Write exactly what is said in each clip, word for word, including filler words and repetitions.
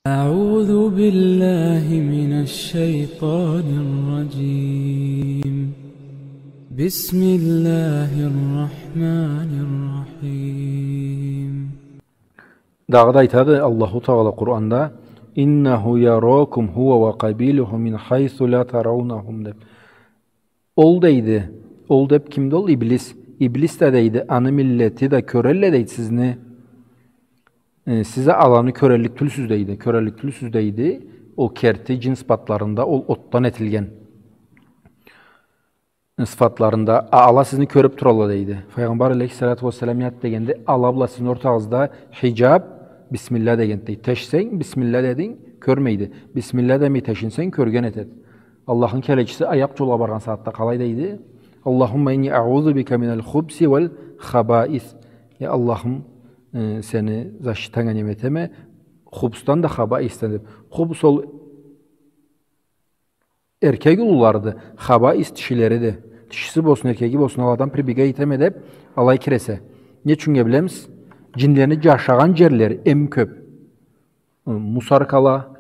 أعوذ بالله من الشيطان الرجيم. بسم الله الرحمن الرحيم. Дагъыда айтады Аллаху Тагъала Къуранда: «إنه يراكم هو وقبيله من حيث لا ترونهم», деп. Ол, дейди, ол деп кимди ол? Иблис. Иблис да, дейди, аны миллети да кёрелле, дейди, сизни. Э, сиз а аланы кёреллик тюлсюз, дейди. Кёреллик тюлсюз, дейди. Ол керти джин сыфатларында, ол отдан этилген сыфатларында, а ала сизни кёрюп туралла, дейди. Файгъамбар алейхиссалату уассалам ят дегенде, ала бла сизни ортагъызда хиджаб, бисмилла деген, дейди. Тешсенг, бисмилла дединг, кёрмейди. Бисмилла демей тешинсенг, кёрген этед. Аллахны келечиси аякъ джолгъа баргъан сагъатда къалай дейди? «اللهم إني أعوذ بك من الخبث والخبائث». Я Аллахым, э, сени защитанга неме этеме, хубусдан да, хабаисден да. Хубус ол эркек улуларыды, хабаис тишилериди. Тишиси болсун, эркеги болсун, аладан прибегать этеме деп, алай киресе. Не ючюннге билемиз? Джинлени джашагъан джерлери эм кёп. Мусоркала,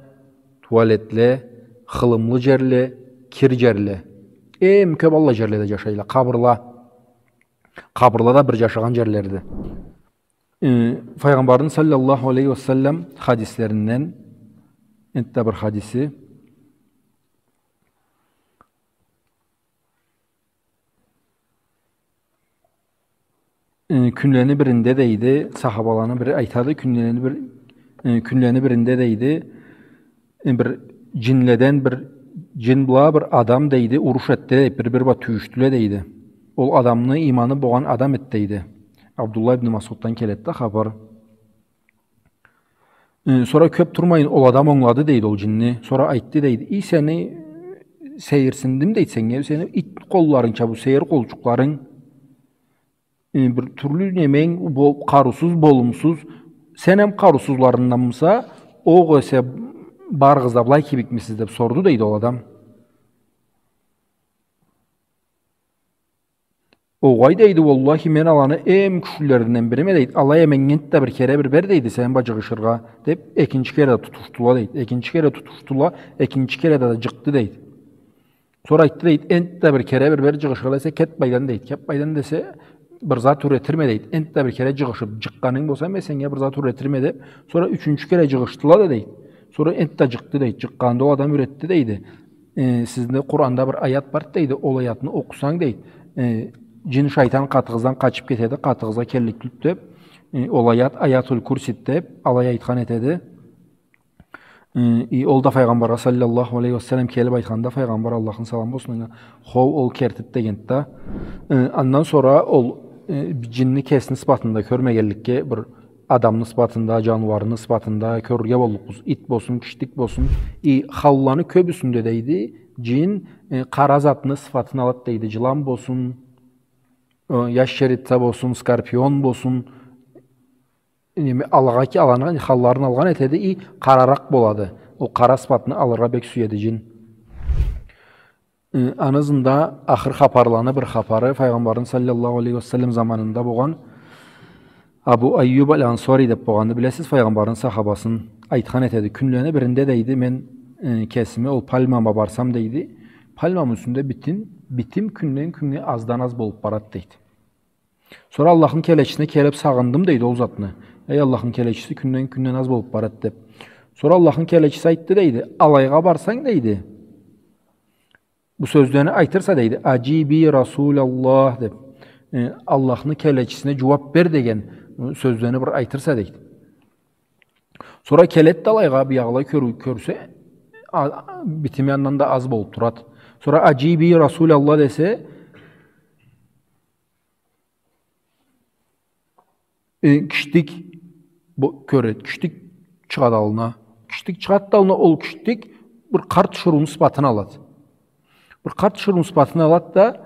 туалетле, хылымлы джерле, кир джерле. Эм кёп аллай джерледе джашайла. Къабырла. Къабырла да бир джашагъан джерлериди. Э, Файгъамбарны саллаллаху алейхи ва саллам хадислеринден энтда бир хадиси. Э, кюнлени биринде, дейди, сахабаланы бири айтады, кюнлени бир, э, кюнлени биринде, дейди, э, бир джинледен бир джин бла бир адам, дейди, уруш этди, бир-бири бла тюйюшдюле, дейди. Ол адамны иманы болгъан адам эди, дейди. Абдуллах ибн Масъуддан келеди да хапар. Э, сора кёп турмайын ол адам онглады, дейди, ол джинни. Сора айтды, дейди: «Ий, сени сейирсиндим, дейди, сеннге, сени ит къолларынгча бу сейир къолчукъларынг, э, бир тюрлю неменг, бол-, къарыусуз, болумсуз, сен эм къарыусузларынданмыса, огъесе барыгъыз да былай кибикмисиз?» — деп сорду, дейди, ол адам. «Огъай, — дейди, — уаллахи, мен аланы эм кючлюлеринден бириме, — дейди. — Алай а меннге энтда бир кере бир бер, — дейди, — сен бла джыгъышыргъа», — деп, экинчи кере да тутушдула, дейди. Экинчи кере тутушдула, экинчи кере да джыкъды, дейди. Сора айтды, дейди: «Энтда бир кере бир бер, джыгъышыргъа эсе, кет былайдан», — дейди. «Кет былайдан десе, бир зат юретирме, — дейди. — Энтда бир кере джыгъышып, джыкъгъанынг болса, мен сеннге бир зат юретирме», — деп. Сора ючюнчю кере джыгъышдыла да, дейди. Сора энтда джыкъды, дейди. Джыкъгъанда ол адам юретди, дейди: «Э, сизде Къуранда бир аят бар, — дейди, — ол аятны окъусанг, — дейди, — э, джин, шайтан къатыгъыздан къачып кетеди, къатыгъызгъа келлик тюлдю», — деп, э, ол аят, Аятул Курсиди деп, алай айтхан этеди. Э, и ол да Файгъамбаргъа саллаллаху алейхи ва саллам келип айтханда, Файгъамбар, Аллахны саламы болсун анга, хоу, ол кертиди дегенди да. Э, андан сора ол, э, джинни кесини сыфатында кёрмегенликге, бир адамны сыфатында, джаныуарны сыфатында кёрюрге боллукъбуз. Ит болсун, киштик болсун. И халланы кёбюсюнде, дейди, джин, э, къара затны сыфатын алады, дейди. Джылан болсун, э, ящерица болсун, скорпион болсун. Неме, алгъа ки-, аланы, халларын алгъан этеди, и къараракъ болады. Ол къара сыфатны алыргъа бек сюеди джин. Э, аны ызында ахыр хапарланы бир хапары, Файгъамбарны саллаллаху алейхи ва саллам заманында болгъан Абу Айюб аль-Ансари деп болгъанды, билесиз, Файгъамбарны сахабасын, айтхан этеди. Кюнлени биринде, дейди, мен, э, кесими ол пальмама барсам, дейди, пальмамы юсюнде битим, битим кюнден кюннге аздан аз болуп барады, дейди. Сора Аллахны келечисине келип сагъындым, дейди, ол затны. Эй, Аллахны келечиси, кюнден кюннге аз болуп барады, деп. Сора Аллахны келечиси айтды, дейди, алайгъа барсанг, дейди, бу сёзлени айтырса, дейди, «Аджиби Расулаллах», — деп, э, Аллахны келечисине джууап бер деген, э, сёзлени бир айтырса, дейди. Сора келеди да алайгъа, биягъылай кёр-, кёрсе, а, битими андан да аз болуп турады. Сора «Аджиби Расулаллах» десе, э, киштик бо-, кёреди, киштик чыгъады аллына. Киштик чыгъады да аллына, ол киштик бир къарт тиширыуну сыфатын алады. Бир къарт тиширыуну сыфатын алады да,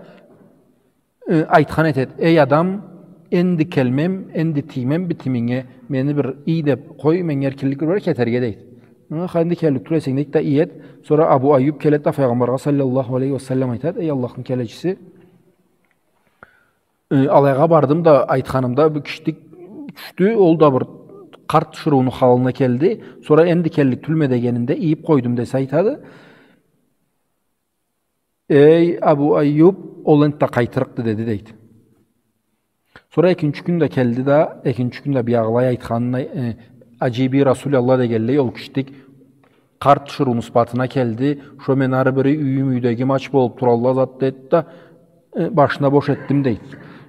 э, айтхан этеди: «Эй адам, энди келмем, энди тиймем битиминге, мени бир ий деп къой, меннге эркинлик бир бер, кетерге», — дейди. «Ха, энди келлик тюл эсенг», — дейди да, иеди. Сора Абу Айюб келеди да Файгъамбаргъа саллаллаху алейхи ва саллам айтады: «Эй, Аллахны келечиси, э, алайгъа бардым да, айтханымда, бир киштик тюшдю, ол да бир къарт тиширыуну халына келди. Сора энди келлик тюлме дегенинде, ийип къойдум десе, айтады: «Эй, Абу Айюб, ол энтда къайтырыкъды», — деди, дейди. Сора экинчи кюн да келди да, экинчи кюн да биягъылай айтханындай, э, «Аджиби Расулаллах» дегенлей, ол киштик къарт тиширыуну сыпатына келди. «Шо мен ары бири юйюм, юйдегим ач болуп туралла зат», — деди да, э, башына бош этдим, дейди.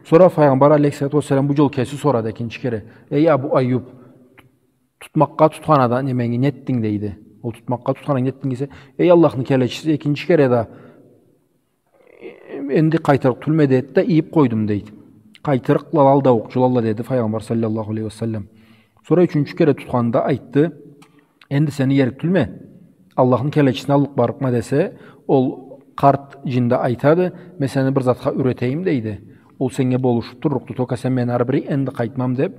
Сора Файгъамбар алейхиссалату уассалам бу джол кеси сорады экинчи кере: «Эй, Абу Айюб, тутмакъгъа тутхан адам неменги нетдинг?» — дейди. «Ол тутмакъгъа тутханынг нетдинг?» — десе, «Эй, Аллахны келечиси, экинчи кере да, э, энди къайтырыкъ тюлме», — деди да, «ийип къойдум», — дейди. «Къайтырыкъла, ол да окъ джолалла», — деди Файгъамбар саллаллаху алейхи ва саллам. Сора ючюнчю кере тутханда айтды: «Энди сени ерик тюлме, Аллахны келечисине алып барыкъма», — десе, ол къарт джин да айтады: «Мен сени бир затха юретейим», — дейди. «Ол сеннге болушуп турлукъду, только сен мен ары бири энди къайтмам», — деп.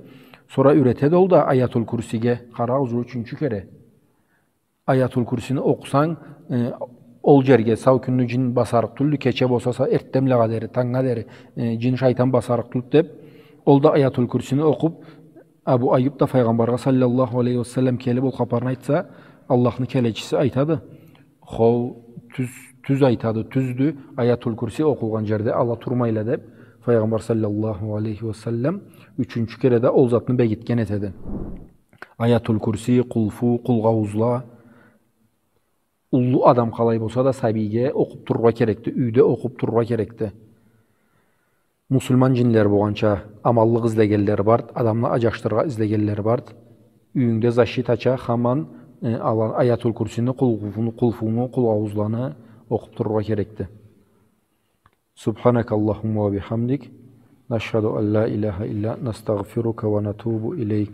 Сора юретеди ол да Аятул Курсиге. Къарагъыз, ючюнчю кере. Аятул Курсини окъусанг, э, ол джерге сау кюнню джин басарыкъ тюлдю, кече болса, са-, эртденблагъа дери, тангнга дери, э, джин, шайтан басарыкъ тюлдю, деп. Ол да Аятул Курсини окъуп, Абу Айюб да Файгъамбаргъа саллаллаху алейхи ва саллам келип ол хапарны айтса, Аллахны келечиси айтады: «Хоу, тюз, тюз айтады, тюздю, Аятул Курси окъулгъан джерде ала турмайла», — деп, Файгъамбар саллаллаху алейхи ва саллам ючюнчю кере да ол затны бегитген этеди. Аятул Курси, Къулфу, Къулгъауузла, уллу адам къалай болса да, сабийге окъуп турургъа керекди, юйде окъуп турургъа керекди. Муслиман джинле болгъанча, аманлыкъ излегенле барды, адамны аджашдырыргъа излегенле барды. Юйюнгде защитача хаман, э, ала-, Аятул Курсини, Къулфуну, Къулфуну, Къулгъауузланы окъуп турургъа керекди. سبحانك اللهم وبحمدك، نشهد أن لا إله إلا أنت، نستغفرك ونتوب إليك.